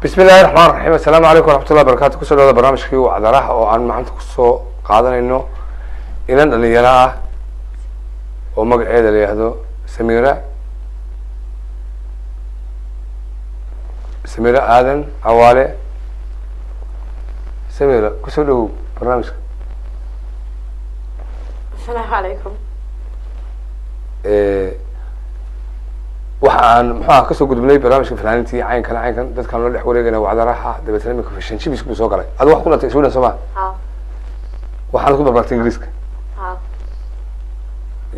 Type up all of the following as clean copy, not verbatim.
Bismi illahi raxmaan raxiim. Assalaamu calaykum waraxmatullahi barakatu. Kusoo dhawada barnaamijkii wacdaraha oo aan maanta kusoo qaadanayno inan dhalinyaro ah oo magaceeda la yihahdo Samira, Samira Aadan Cawaale. Samira, kusoo dhawow barnaamijka. Asalaamu calaykum. Waxa aan muxuaha kasoo gudubnay barnaamijka fanaanintii caynkan caynkan dadkaan loo dhex wareegayna wacdaraha, dabeetna imika fashion shibis buu soo galay. Adu wax ku dhaltay Sweden, soo ma? Ha. Waxaad ku barbaartay Ingiriiska? Ha.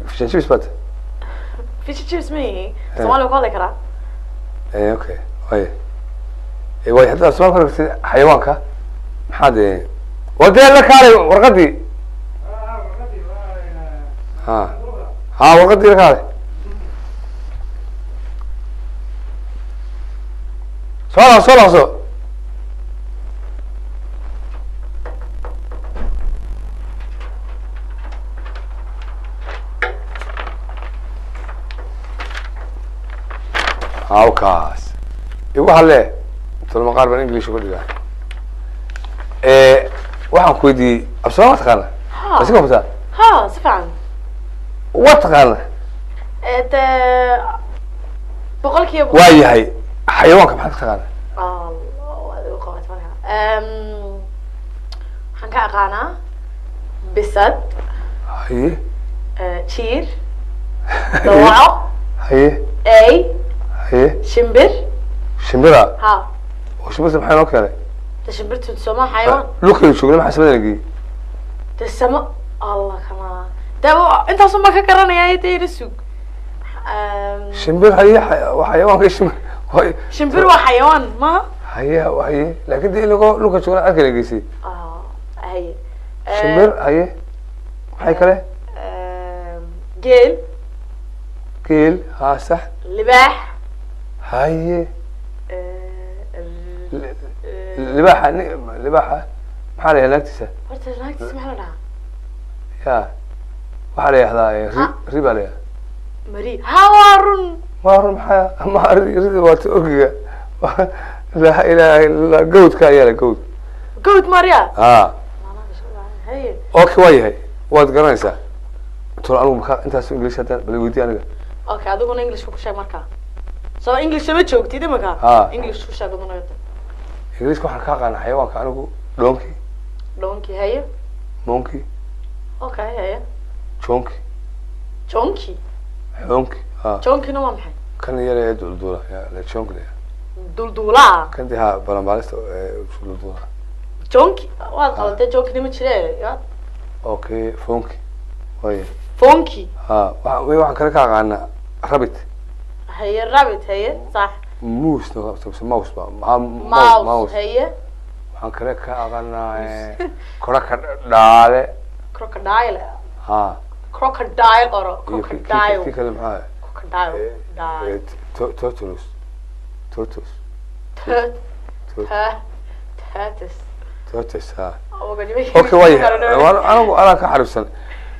Fashion shibis baad. Fish and chips ma Soomaali ku hadli karaa? Okay, way way haddaad Soomaali ku aragtid xayawaanka maxaad wadee la kaalay warqadii. Ha ha, warqadii la kaalay. Soo laqso, soo laqso. Hawkaas igu hadlee tolma qaar baan English uga dhigaa. Waxaan ku weydiiyey, absama ma taqaana? Ha. Masi komta? Ha, si fiican. Wa taqaana? De 100%. Waa yahay, xayawaanka maxaad ka taqaana? Allah, waad igu qabatay marka. Waxaan ka aqaanaa bisad, Haye. Jiir, dawaco, Haye. Ey, Haye. Shimbir. Shimbira? Ha. Oo shimbirta maxaa inoo keenay? De shimbirtu sooma xayawaan? Dhulkaynu joogna maxaa samada la geeyey? De sama Allah kama de intaasun baan ka garanayaa, de ila sug. Shimbir, haye, waa xayawaanka shimbir Shimbir waa xayawaan maha? Haye haye, laakin de inagoo dhulka joogna cirka la geysay. Ah, haye. Shimbir, haye, maxay kale? Geel. Geel, ha, sax. Libaax. Haye. Libaaxa libaaxa maxaa la yihahdaa naagtiisa? Horta naagtiisa maxaa la dhahaa? Ya, waxaa la yihahdaa ri. Ha. Ri baa la yihahdaa. Mari ha, waa run. Waa run, maxaa ma ri? Rida waa ta orgiga. Laa ilaaha illa, gawdka ayaa la gawd. Gawd maria. Ha. Haye. Okay, waa yahay, waad garanaysaa. Tolo anigu maka intaas English haddaan bal weydii aniga. Okay, adiguna English ku sheeg markaa, soo English ma joogtid imika? Ha. English ku sheeg aduna. Ingiriiska waxaan ka aqaana xayawaanka anigu donkey. Donkey, haye. Monkey. Okay, haye. Jonkey. Jonkey? Xonkey, ha. Jonkeyna waa maxay? Kan yar ee duulduula ya la jonkey la. Dulduulaa? Kan dee ha, balanbaalista ee duulduula. Jonkey waad qabatay, jonkeyna ma jire ya. Okay, fonkey waaya. Fonkey. Ha, waxaan kale ka aqaanaa rabbit. Haye, rabbit, haye, sax. Moose no, mouse ba maxaa? Mouse. Mouse. Haye. Waxaan kale ka aqaanaa koraka dhaale. Crocodile. Ha. Crocodile oro. Iyo kii Crocodile. kale maxaa? Crocodile die. Tortoise, tortoise. Tortoise. Tortoise, ha. Okay, waa yahay. Anigu anaa ka xariifsan.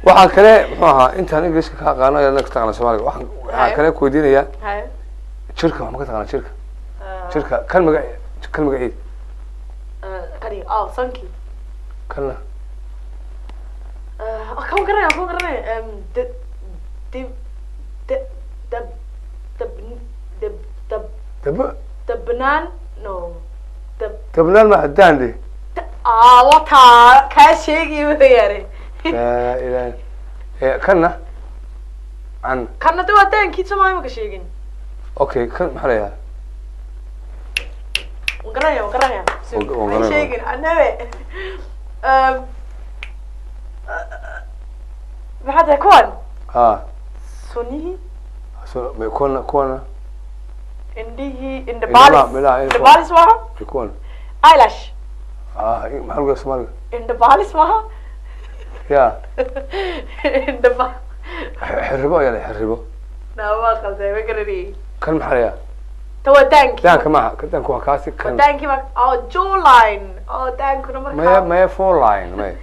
Waxaan kale muxuu ahaa intaan Englishka ka aqaano ayaad ka taqaana Soomaaliga. Waxaan kale ku weydiinayaa Haye. jirka wax ma ka taqaana? Jirka, jirka kan magac, kan magaciid? Kani oh, sankii. Kanna? Kan garanaya, kan garanaya. De dib de dab dab dab dab. Daba. Dabnaan, no, dab. Dabnaan ma daan de. Ah, wataa kaa sheegi weyaane. Laa ilaaha. Kanna can. Kana de waa daankii Soomaali ma ka sheegin. Okay, kan maxaa la yidhaha? Waan garanaya, waan garanaya. Waan Ha garanaya. sheegin anabe. Maxaa tahay kuwan? Ha. Sunnihii. So kuwana, kuwana? Indhihii. Indhaha, Indhabaalis. Indhaha, Indhabaalis maaha. Iyo kuwana? Eyelash. Ah, maxaa lagu yahaa Soomaaliga? Indhabaalis maaha. Ya. Indhaba. Xirribo ayaa la xirribo. Na waa qalday, ma garanayay. Kan maxaa la yidhaha? Ta waa daankii. Daanka maaha, kan daanka waa kaasi kan. Daankii ma oh, jawline oh, daankuna markaa. Maya maya, four line maya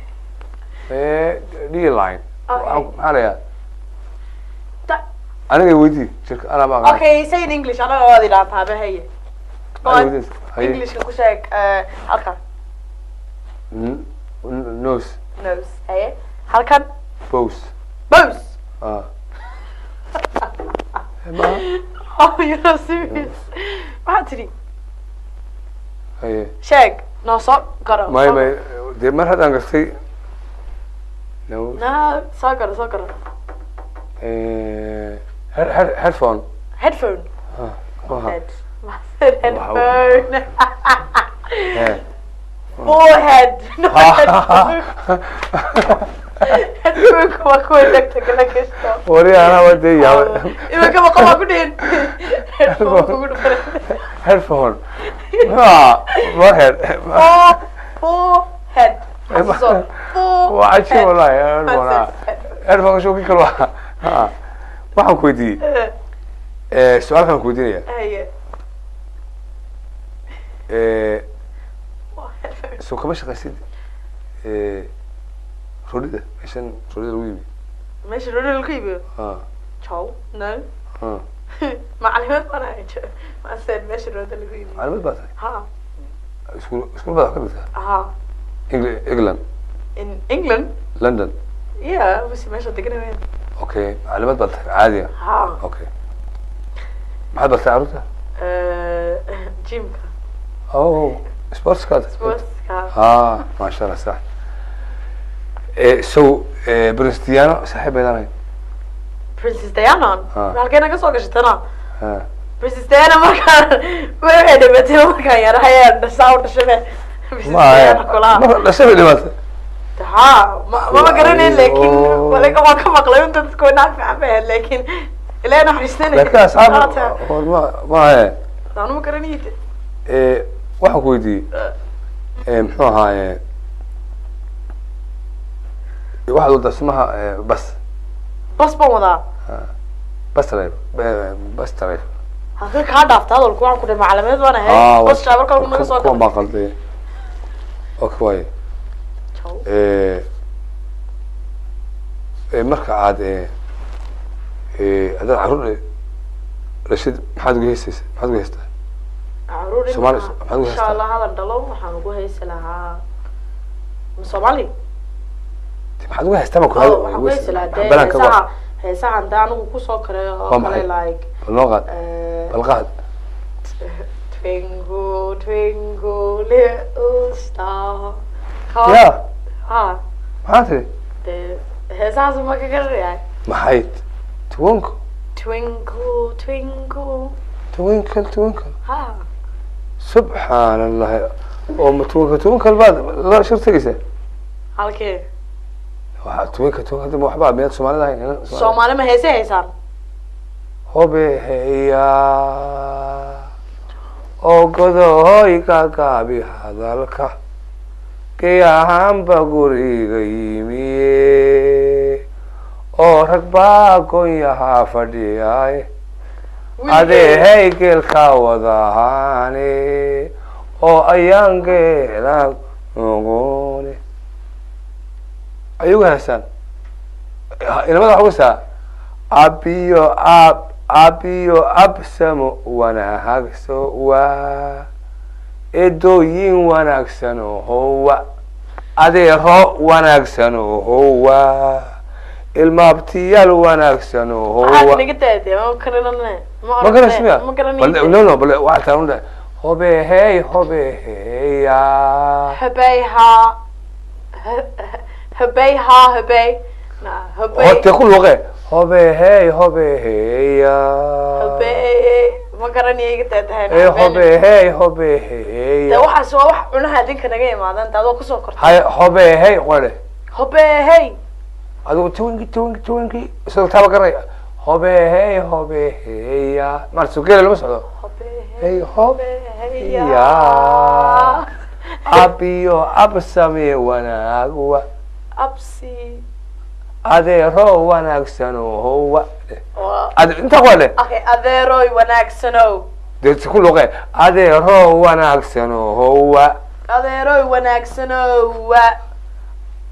maya, d line. Okay. Maxaa la yidhaha? Aniga weydii jirka anaa ma aqaan. Okay, say in English, anaga waad idhaantaa ba, haye. Aniga weydii. Haye. Englishka ku sheeg halkan. Nose. Nose. Haye, halkan. Bose. Bose. Ah, ma Oh, you're not serious. Maxaad tidhi? Haye. Sheeg noo, soo garo. May soo may garo. Dee mar haddaan gartay nose. No, soo garo, soo garo. Headphone. Headphone. Ah, muxuu ahaa? Head. Maxaad headphone? Forehead, not headphone. Headphone waa kuwa dhegta la gashto. Wari anaa waa dee yaabay. Iminka ma qabaa ku dhihin headphone kugu dhufan. Headphone muxuu ahaa? Forehead. Forehead. Xasuuso. Waa cajiib wallahi. Forehead. Headphone, ah, headphone shuu kale waa. Ah, waxaan ku weydiiyey su-aalkaan ku weydiinaya. Haye. Soo kama shaqaysid roodhida, meeshan roodhida lagu iibiyo? Meesha roodhida lagu iibiyo? Ah. Chow, no. Ah. Macalimaad baan ahay. Maaseen meesha roodhida lagu iibiyo. Maclimad baa tahay? Ha. Iskuul baad wax ka dhigtaa? Ha. England? In England. London? Yeah, bas meesha deganayeen. Okay, maclimad baad tahay caadiga? Ha. Okay, maxaad bartay carruurta? Gymka. Oh, sportskaad. Sportska. Ah, maasha Allah, sax. So Prince Diana saaxiib baydaan ahayn? Princess Diana? Ha. Halkee naga soo gashay tana? Ah. Princess Diana markaan waxay dhimatay markaan yarahay, saa u dhashay Princess Ma Diana kulaha. Mar dhashay bay dhimatay? Ha, mama garanayn, laakiin Oh. walaga waan ka maqlay inta dadku way fiican bay ahayd, laakiin ilaahay naxariistanay. Laakiin asxaab hor ma maahe. Anu ma garanayid. Waxaan ku weydiiyey muxuu ahaaye, waxaad wadaa sumaha bas? Bas baan wadaa. Bus driver, bus driver. Halkee kaa dhaafta hadalku? Waxaan ku dhahay macalimeed baan ahay. Ah, bas driverka halku naga soo kuwan galay. Baa qalday. Okay, waaye. Ciao. Marka aad haddaad carruur dhashid, maxaad ugu heysaysa, maxaad ugu heystaa? Caruur maxaad ugu insha heystaa? Allah hadan dhalo waxaan ugu heysi lahaa ma Soomaali. Maxaad ugu heystaa ma ku? Oh, waxaan ugu heysi lahaa dee balanka waa heesaha, heesahan dee anigu kusoo koray oo Waa kale. maxay? Like Bal noo qaad. Bal qaad. Twinkle, twinkle, little star. Ya. Ha. Maxaa tiri? Dee heesahaas ma ka garanayaa. Maxay twinkle? Twinkle, twinkle. Twinkle, twinkle. Ha. Subxaan Allahi, oo ma twinkle twinkle baad la shir tegaysaa? Halkee? Waxaa twinkle twinkle ma waxbaa miyaad Soomaalida ahayn? Soomaali ma heese heysaan? Hobeheya oo godoy gagaabi hadalka geyahanba guriga yimiye oo rag baa gonyaha fadhiyaay, adeehey geelka wadahaane oo ayaan geela noqone ayugu heesaan. Inamada waxa ugusaa abiyo ab abiyo absamo wanaagso waa edooyin wanaagsan howa, adeero wanaagsan howa, ilmaabtiyaal wanaagsan Maxaad howa. naga daadee? Ma garanane. Ma garanaysa miya? Ma garanay. Bal no no, bal waxaa taa unda hobehey hobeheya. Hubey ha, hubey ha, hubey na hubey. Hote ku luqe hobehey hobeheya. Hubey ma garanayo, iga daadahay. Ee hobehey De hobeheya. Waxaas waa wax cunaha adinka naga imaadan de adoo kusoo kortay. Hay, hobehey qore. Hubehey. Adigu twinki twinki twinki isagoo taaba garanaya hobehey hobeheya maarta sugeela lama socdo. Hubehey. Hey hobeheya abiyo absame wanaagwa. Absi. Adeero wanaagsan howa. Waa inta qole. Okay, adeeroy wanaagsanow. Dee ku luqe adeero wanaagsan howa. Adeeroy wanaagsanow.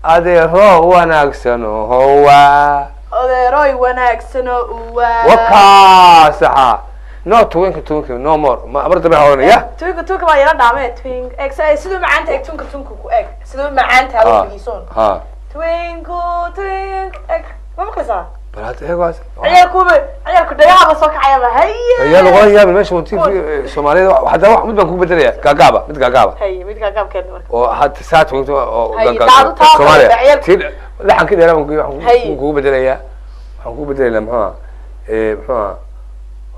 Adeero wanaagsan howa. Adeeroy wanaagsanow. Wakaa saxa. No twinkle twinkle no more, ma mar dambe ha oranaya ya. Twinkle twinkle baa yara dhaamee. Twink eeg, siduu macaanta eeg, twinkle twinkle ku eeg siduu macaanta Ha. Weligiisoon Ha. Twinkle twinkle eeg, ma maqlaysaa? Bal hadda eeg waas. Ciyaalkuba ciyaalku dhagahaba soo kacayaba haye. Ayaa lagula yaabay meesha uu TV Soomaalida. Hadda wax mid baan kugu bedelaya, gaagaaba, mid gaagaaba. Haye, mid gaagaabkeena marka. Oo had saa twinkle oo Haye, daadu taa Soomaaliya ciyaalku. Tii laxankii dheeraa baan waxaan Haye. kugu bedelayaa, waxaan kugu bedelayaa muxuu ahaa, muxuu ahaa,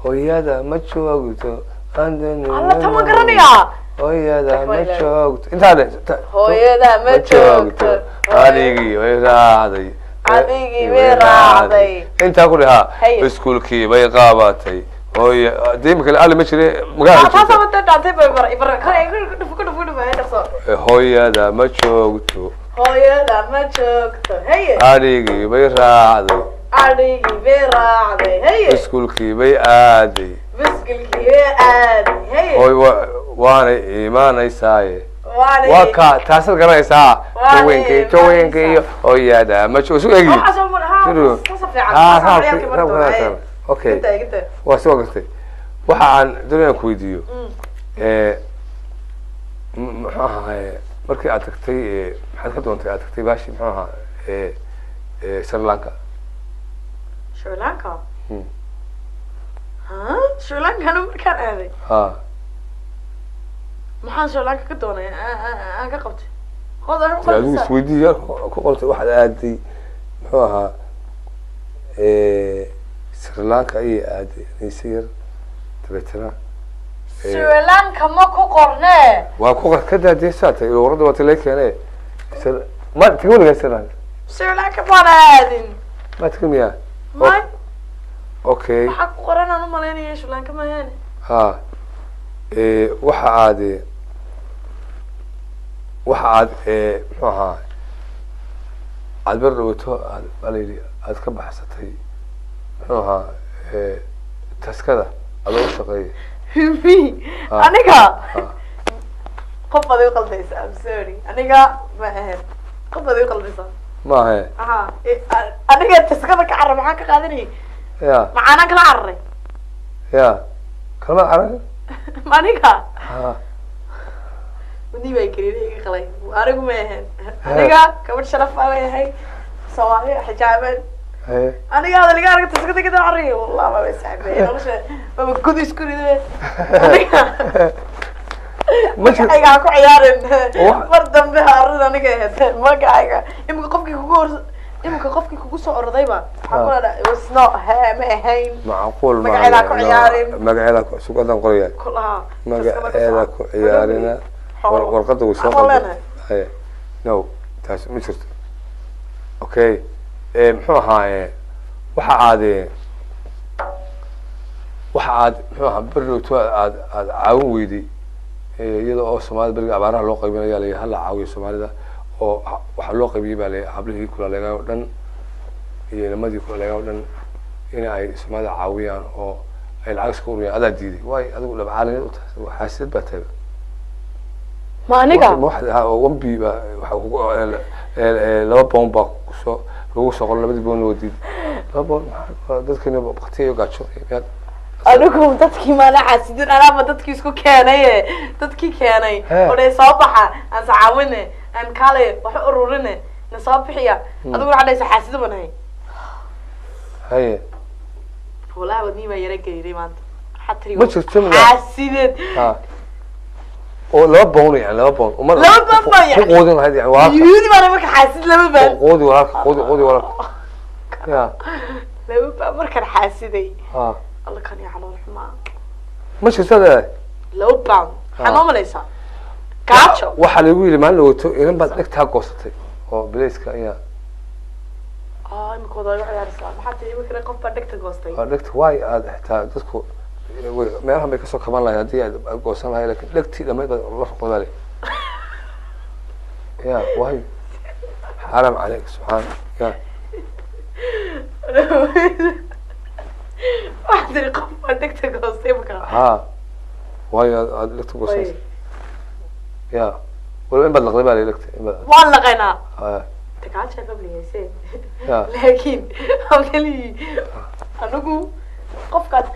hooyada ma joogto. Alla, tan ma garanayaa. Hooyada ma Ilaahay. joogto intaa dhe Hooyada ma joogto. Adigii way raacday. Adigii way raacday. Intaa ku dhahaa. Haye. Iskuulkii bay qaabatay hooya dee imika alle ma jire magaalada taasa jirta. wada dhaantay bay bar bar kale ku dhuf ku dhuf ku dhuf haye dhaqso. Hooyada ma joogto. Hooyada ma joogto, haye. Adigii bay raacday. Adhigii bay raacday, haye. Iskuulkii bay aaday. Biskilkii bay aaday, haye. Hooy waanay imaanaysaaye. Waana Waa kaa taasaad garanaysaa. Waanay Jaweenka jaweenka iyo hooyada ma joog isu eegi. Waxaas oo mar ha Siduu- taasa fiican. Ha, taasa ciyaalkii raabka bari doonaa, haye. Okay. Inta inta. Waa soo gartay. Waxa aan doonayaan ku weydiiyo, muxuu ahaa, markii aad tagtay, maxaad ka doontay aad tagtay baashi, muxuu ahaa, Sri Lanka? Sri Lanka. Hmm. Ha, Sri Lankana markaan aaday, ha, maxaan Sri Lanka ka doonay aan ka qabtay qodob dee adigu isweydiiya ku qortay waxaad aaday, muxuu ahaa, Sri Lanka ayay aaday aniise yar dabeetana Sri Lanka ma ku qornee. Waa ku qor ka daadee saa tahay warada waa tilay keene. Ma tagi weligaa Sri Lanka? Sri Lanka baan aadin. Ma tagi miyaa? May. Okay. Waxaa ku qoran aan u malaynaya Sri Lanka maahane. Ha, waxa aad waxa aad muxuu ahaa aad bar dhawaato aad baa la yidhi aad ka baxsatay, muxuu ahaa, taskada adoo u shaqeeya. Me? Ah. Aniga? Ha. Qof baad igu qaldaysa, I'm sorry, aniga ma ahayn, qof baad igu qaldaysa. Ma ahe? Aha, aniga taskada ka carra maxaan ka qaadanayay? Ya. Macaanaan kala cararay. Ya, kalama arag. Ma aniga? Ha. Wadii baa gelin iga qalay, anigu ma ahayn, aniga gabadh sharaf baa leeyahay, Soomaali xijaaban. Haye. Aniga hada liga arag taskada ka carray, wallah ma saaxiibay nolosha maba gud isku riday aniga. Ma jir Magacayga ha ku ciyaarin. Wax- Mar dambe ha arrin aniga ahayd magacayga. Imika qofkii kugu hor imika qofkii kugu soo ordayba waxaa ku leedahay it was not he, ma ahayn. Macquul ma Magaceeda ha ku ciyaarin. Magaceeda ku sugadan qoraya. Kulaha. Magaceeda ku ciyaarina. Warqadda way soo Waxaan qalday. leenahay. Haye, no, taas ma jirto. Okay, muxuu ahaa, waxa aad waxa aad muxuu ahaa berdhowto aad aad caawin weyday, iyada oo Soomaalida beriga abaaraha loo qaybinaya la hala caawiyo Soomaalida oo waxaa loo qaybiyey baa la hablihii kulaleegaa oo dhan iyo inamadii kulaleegaa oo dhan in ay Soomaalida caawiyaan oo ay lacag iska ururiyaan, adaa diiday. Waay adigu dhabcaalinid u tahay, xaasidad baa tahay. Ma aniga? Ma waxa ha one b baa waxa kugu 2 pound baa kusoo lagu soo qoray, labadii pound waa diiday, 2 pound maxaa dadkeena baktiya iyo gaajo miyaad? Anigu dadkii maana xaasidin, anaaba dadkii isku keenaye, dadkii keenay. He. Odhay soo baxa aan sacaawine aan kaale wax u ururine na soo bixiya, adigu waxaa dhahaysa xaasido baan ahay. Haye. Wallahi wadnii baa yara gariiray maanta, waxaa tiri Ma jirto miyaa? Xaasideed. Ha, oo 2 pound yani 2 pound umad 2 pound baa ku yani. quudin lahayd yani walaalka. Yuudi baana marka xaasid 2 baan. Quudi walaalka, quudi, quudi walaalka ya. 2 baan markaan xaasiday. Ha. Alla kan iyo calool xumaa. Ma jirto adeer. 2 pound Ha. maxaa noo malaysaa gaajo? Waxaa lagu yidhi maalin dhawato inan baad dhegtaa goosatay oo bilayska ayaa. Ah, imika wada igu ciyaaraysaa, maxaa tiri imikana qof baa dhegta goostay? Waa dhegta waay aad xitaa dadku meelahan bay kasoo kaban lahayd haddii aad aad goosan lahayd, lakin dhegtii dhammayd baad la roqdale ya, waay xaram caleyk subxaan ya. Waxaa tiri qof baa dhegta goostay imika. Ha, waayo aad aad dhegta goosanaysa ya, waliba in baad laqday baa la dhegta in baad. Waan laqaynaa. Ha. Tagaasha qabliyayse. Ya. Laakiin halkani anigu qofkaas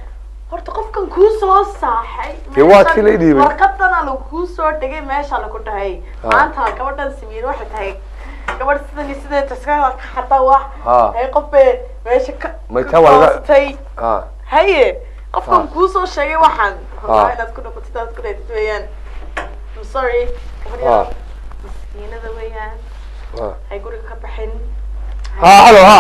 Horta qofkan kuu soo saaxay. Dee waa kii la ii dhiibay. Warqadana lagu kuu soo dhigay, meesha lagu dhahay maanta gabadhan Samiir waxay tahay gabadh sidan iyo sidan taskaha ka xataa wax hay qof bay meesha ka May ka taa waa laga- goostay. Haye, qofkan kuu soo sheegay waxaan rabaa inaad ku noqotid, aad ku dheetid weeyaan. I'm sorry, gabadh yar miskiinada weeyaan, hay guriga ka baxin. Ha, halo, ha,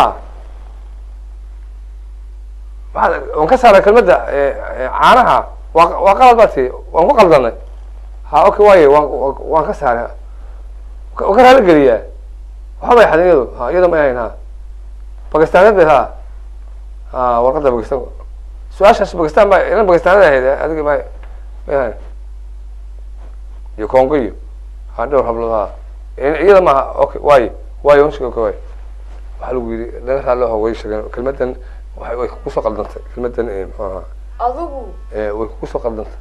waxaad waan ka saaray kelmadda caanaha. Waa qalad baa tii, waan ku qaldanay. Ha, okay, waaye waan ka saaray, waan ka raali geliyaa. Waxba bay xadin iyadu. Ha, iyada may ahayn. Ha, Bakistaaneed bay. Ha ha, warqadda Bakistan, su-aashaas Bakistan baa inan Bakistaanada ahayd. Adiga may ahayn iyo Congo iyo ha dhowr hablood. Ha, iyada maaha. Okay, waaye waaye waan sheegay. Okay, waaye waxaa lagu yidhi laga raalli aho, way sheegeen kelmaddan waxay way kugu soo qaldantay kelmaddan, muxuu ahaa? Adigu way kugu soo qaldantay.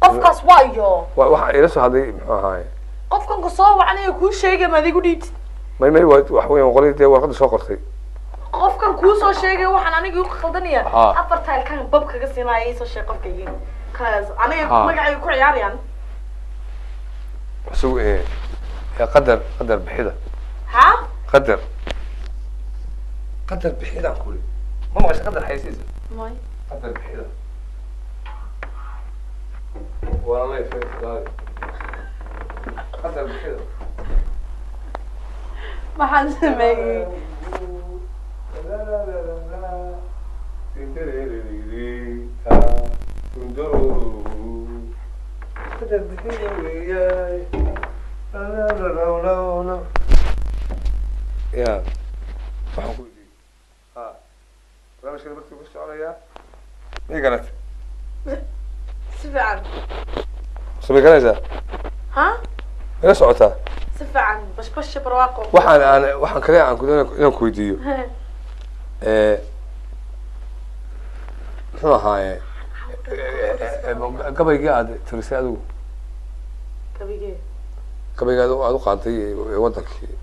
Qofkaas waa iyo waxa ila soo hadlay, muxuu ahaaye? Qofkan ku soo wacanaya kuu sheegay, maad igu dhiibtid? May, waa waxa weeyaan qoladii dee warqadda soo qortay. Qofkan kuu soo sheegay waxaan aniga igu khaldanaya, afarta ilkaan bab kaga siinaya. Ii soo sheeg qofka yihiin kaas aniga magacayga ku ciyaarayaan. Isagu qadar bixida. Ha. Qadar bixidaan kuli ma maqashay? Qadar xaysiisa. May. Qadar bixida waa la leeyahay, qadar bixida. Maxaan sameeyey? Qadar bixida weeyaay. Ya, waxaan ku weydiiyey, ha, barnaamijkan markii ku soconayaa may garat? Si fiican. Samay garanaysaa? Ha. Mala socotaa? Si fiican, bashbasha barwaaqo. Waxaan aan waxaan kale aan ku doonaya inaan ku weydiiyo, muxuu ahaaye gabaygii aad tirisay adigu? Gabigee? Gabayga aad u qaaday wadankii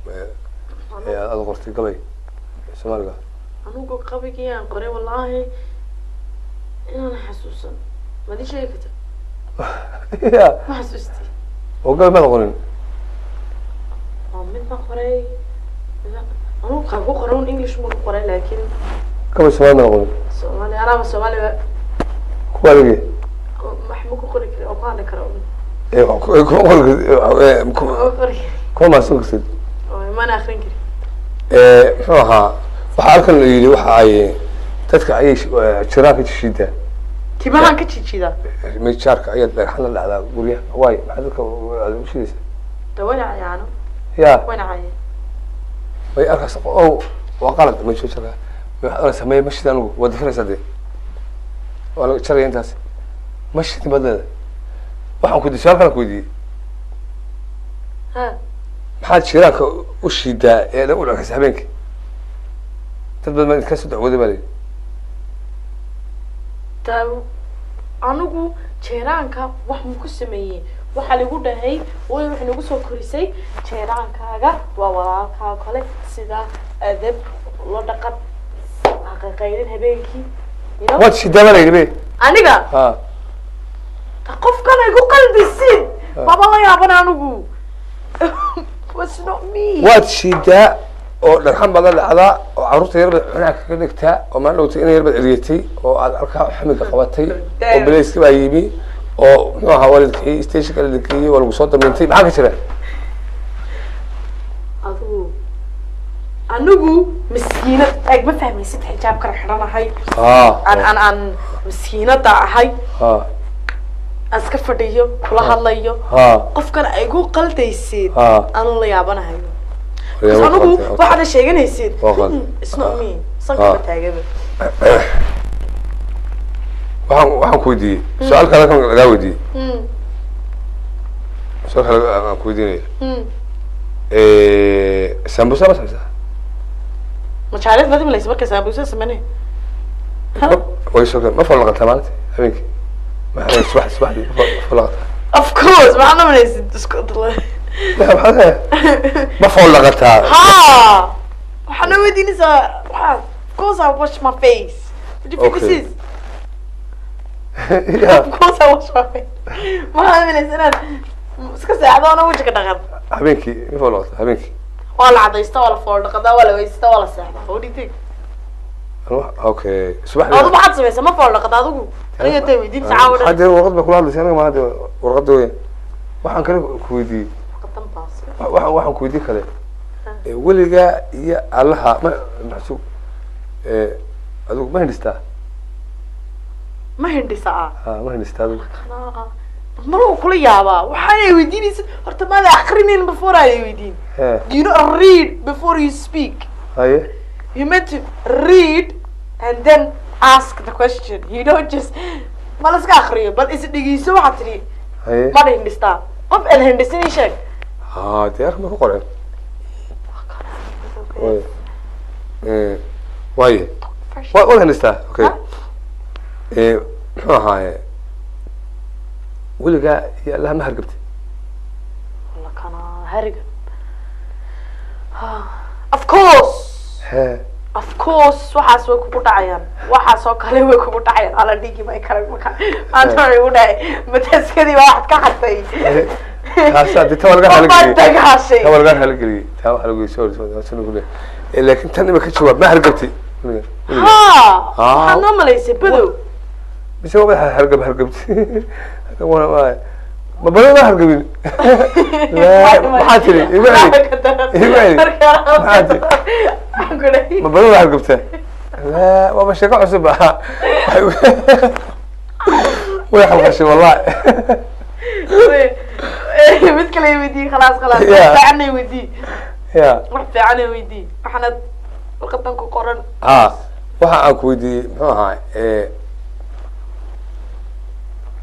ee aad qortay, gabay Soomaaliga. Anugu qabigii aan qoray, wallaahi inaan xasuusan. Maad ii sheegi karta? Ya. Ma xasuusti. Oo gabay maad qorin? Waa mid baan qoray. Anugu kaan ku qoray un English ma ku qoray, laakiin gabay Soomaali maad qorin? Soomaali anaaba Soomaaliba. Kuwa adigii wax ma ku qori kari oo ku hadli kara un. Kuma qori kartid? Ma ku qori kari. Kuma maasan kartid? Oo mana akrin kari. Muxuu ahaa, waxaa halkan la yidhi waxa ay dadka ayay jiraan ka jishiidaa. Timahaan ka jijidaa. Mijaarka ayaad dhagxan la dhacdaa guryaha. Waay, maxaa dadka aad ugu shidaysa? De wayna cayaano. Ya. Wayna cayeen. Way arkaas o waa qalad ma jiro jarka. Way waxaad oranaysaa maya, ma shida anigu. Waa dafiraysaa dee, waa laga jaraya intaas. Ma shidin baad leedahay. Waxaan ku su-aal kalan ku weydiiyey. Ha. Maxaad jiraanka u shiidaa ee u dhagaysa habeenkii? Dad badan baa idinka soo dacwooday baa la yidhi. Ta anigu jeeraanka wax ma ku sameeyey? Waxaa lagu dhahay way waxay nagu soo korisay jeeraankaaga waa walaalkaa kale, sida adab la dhaqan, haqaqaylin habeenkii, you know? Waad shiidaa baa la yidhi be. Aniga? Ha. Ta qofkan ay ku qalbisin baba la yaaban anigu. Was not me. Waad shiidaa oo dhagxan baad la dhacdaa oo carruurta yar baad cunaha kaga dhigtaa oo maalin dhowtay ina yar baad eriyatay oo aad halkaa xamiga qabatay oo baleyska baa yimi oo muxuu ahaa waa la stationka la geeyey, waa lagu soo damiintay. Maxaa ka jira? Adigu anigu miskiinad eeg, ma fahmaysid xijaabkan xidhanahay. Aan miskiinada ahay, aan iska fadhiyo kula hadlayo. Qofkan ay ku qaldaysid anuu la yaabanahayo. Anigu waxaad sheeganaysid. Waa qalad. It's not me. Sanka taagaba. Waxaan ku weydiiyey su-aal kale kan lagaa weydiiyey. Su-aal kale aan ku weydiinaya. Sambusa ma sameysaa? Majaalid baad imalaysa marka saabuusa sameynay. Way soo ma falaqataa maalintii habeenkii? Ma subaxdii ma falaqataa? Of course, maxaad imalaysid isku dala. Maxaa leeyahay? Ma foolaqataa? Ha, waxaad na weydiinaysaa waxaa. Of course I wash my face. What do you think this is? Ya. Of course I wash my face. Maxaad malaysa inaad iska seexdo ana wejiga dhaqan? Habeenkii ma fool dhaqataa habeenkii? Waa la cadaysta, waa la fool dhaqadaa, waa la weystaa, waa la seexdaa. What do you think? Okay, subaxdii. Adu maxaad samaysaa? Ma fool dhaqada adigu? Aniga intay weydiin sacaa dhan. Hadda warqad baa kula hadlaysa aniga, ma hadda warqadda weyn waxaan kale ku weydiiyey. Warqadan baas. Waxaan ku weydiin kale, weligaa iyo allaha ma maxsug, adigu ma hindhistaa? Ma hindhisaa? Ha, ma hindhistaa adigu? Mar wuu kula yaabaa waxaanay weydiinaysid. Horta maada akrinin before ay weydiin. Do you not read before you speak? Haye. You meant to read and then ask the question. You don't just ma la iska akriyo, bal is dhegeyso waxaad tidhi. Haye. Ma hindhistaa? Qof aan hindhisin ii sheeg. Ha, dee arrin ma ku qoreen. Waye. Waaye waad hindhistaa, okay. Muxuu ahaaye, weligaa iyo allaha ma hargabtay? Walla kana hariga, of course. He. Of course, waxaas way kugu dhacayaan, waxaas oo kale way kugu dhacayaan. Alla dhigi may kale maka maanta way igu dhacay mataskadii baa waxaad ka xatay. Taasaa dee taa waa laga Qof baad halageliyey. dagaashay. Taa waa laga halageliyey, taa waxaa lagu sorry sorry sorry lagu leeyahay, laakiin tan imika jawaab, ma hargabtay weligaa? Ha. Ah. Waxaad noo malaysay badow. Mise waa madaxa hargab hargabtay? Ma badan ma hargabin. Maxaa tiri? Igu celi, igu celi, maxaa tiri? Ma badan ma hargabtaa? La, waaba sheeko cusub ah, way khalkhashay wallahi. Mid kale i weydii, khalaas khalaas. Wax Yeah. fiican i weydii. Ya. Wax fiican i weydii, waxaanad warqadan ku qoran. Ha, waxa aan ku weydiiyey muxuu ahaa,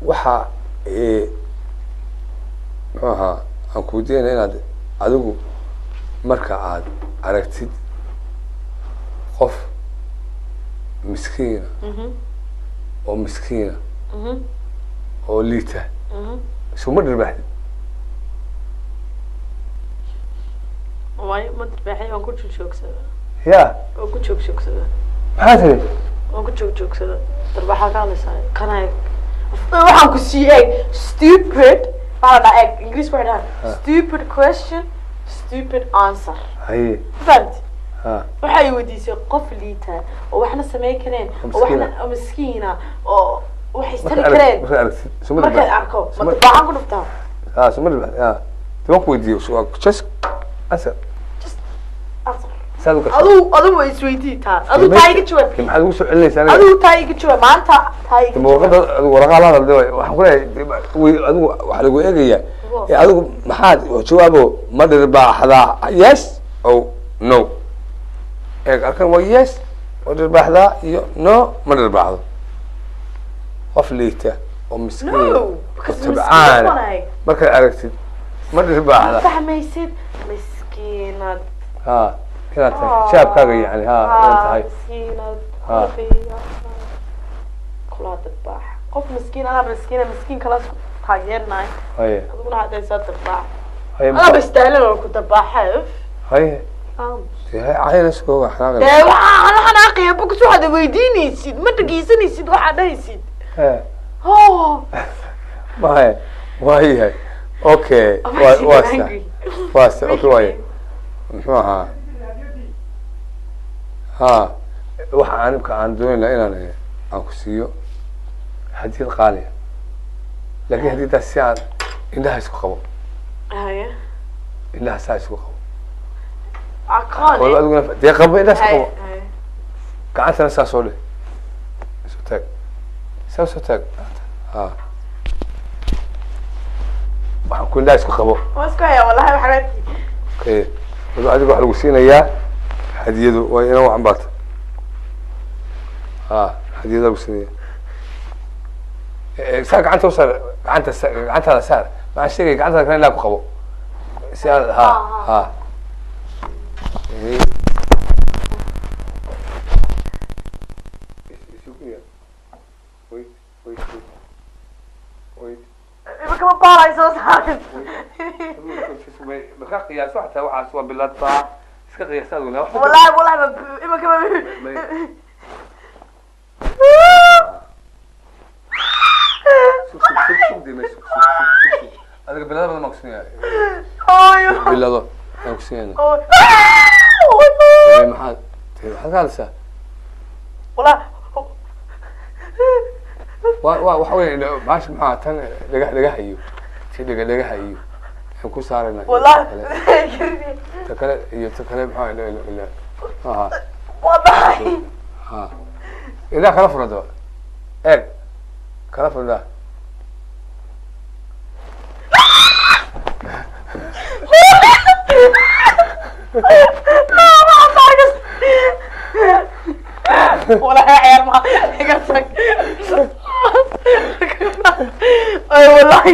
waxa muxuu ahaa aan ku weydiinayna inaad adigu marka aad aragtid qof miskiina oo miskiina oo liita, isuma dhirbaaxdid? Waayo, ma darbaaxay, waan ku joogjoogsadaa. Ya. Waan ku joogjoogsadaa. Maxaa tiri? Waan ku joogjoogsadaa. Darbaaxaa ka hadlaysaa kana eeg, waxaan ku siiyey eeg, stupid waxaa la dhahaa, eeg, Ingiriis waxay dhahaan "stupid question, stupid answer". Haye. Fahamti? Ha. Waxay weydiisay qof liita oo waxna samayn kareen oo miskiina. Waxna oo miskiina oo wax istari marka arag kareen. Marka aragtid isuma markaan dhirbaaxdid? arko ma darbaaxaan ku dhuftaa? Ha, isuma dhirbaaxdid. Ha, dee waan ku weydiiyey, so just answer. Just answer. Saad u gashay. Aduu waa isweydii taa, aduu taa iga jawaab. Maxaad ugu soo celinaysaa aniga? Aduu taa iga jawaab, maanta taa iga jawaab. Warqada adigu waraqaa la hadal, waxaan ku leeyahay adigu waxaa lagu eegayaa adigu maxaad jawaabo, ma dhirbaaxdaa, yes or no? Eeg, halkan waa yes, ma dhirbaaxdaa, iyo no, ma dhirbaaxdo. Qof liita oo miskiin No, oo because miskiin tabcaana wanaay. Markaad aragtid ma Ma dhirbaaxda? Fahmaysid miskiinad. Ha, inaad tahay xijaabkaaga, yani ha, inaad tahay. Miskiinad. Ha. Kulaa darbaax qof miskiin, anaa miskiina, miskiin kala isku taageernaay. Haye. Adiguna haddaysaa darbaax. Haye. Anaa bastaalan oo ku darbaaxa. Haye. Dee cayna isku xanaaqin. Dee waxaa la xanaaqaya bokus, waxaad weydiinaysid ma dhegeysanaysid, waxaad dhahaysid. He. Oh. Maya, waayahay, okay. I'm waa actually waa sax angry. Waa sax, okay. Waaye muxuu ahaa, ha, waxa aan imka aan doonayna inaan aan ku siiyo hadiyad qaaliya, laakiin hadiyadaas si aan indhaha isku qabo. Haya. Indhaha saa isku qabo. I can't. Waliba adiguna dee qabo, indhaha isku Haya, qabo. Haya. Gacantana saa soo dheh, soo taag, saa soo taag. Ha, waxaan ku indhaha isku qabo. Waa isku haya wallahi, waxaan Okay, waliba adiga waxaa lagu siinayaa hadiyadu waa ina wacan baata. Ha, hadiyada lagu siinaya. Saa gacanta u saar, gacanta gacantaada saar, maxaan sheegaya, gacantaada kale indhaha ku qabo si aad ha ha. Wait, wait, wait, wait. Imika ma baalay soo saarin. Markaa qiyaaso xataa waxaas waa bilad baa iska qiyaasa aduguna wax. Wallahi wallahi ma imika ma. Sug, sug, dee, sug, sug, sug, sug. Adiga bilado badan baan ku siinayaa. Hooyo. Bilado baan ku siinaynaa. Hooyo. Ee, maxaad dee, waxaad ka hadlaysaa? Walaa. Waa waxa weeye, bahasha maxaa tan dhagax dhagaha iyo si dhega dhagaha iyo aan ku saaraynaa iyo Walaa. ta kale, ta kale iyo ta kale maxaa ila aha. Wallahi. Ha, ilaa kala fura daba eeg, kala fura indhaha. Walaa ciyaar ma iga tag. Ay wallahi.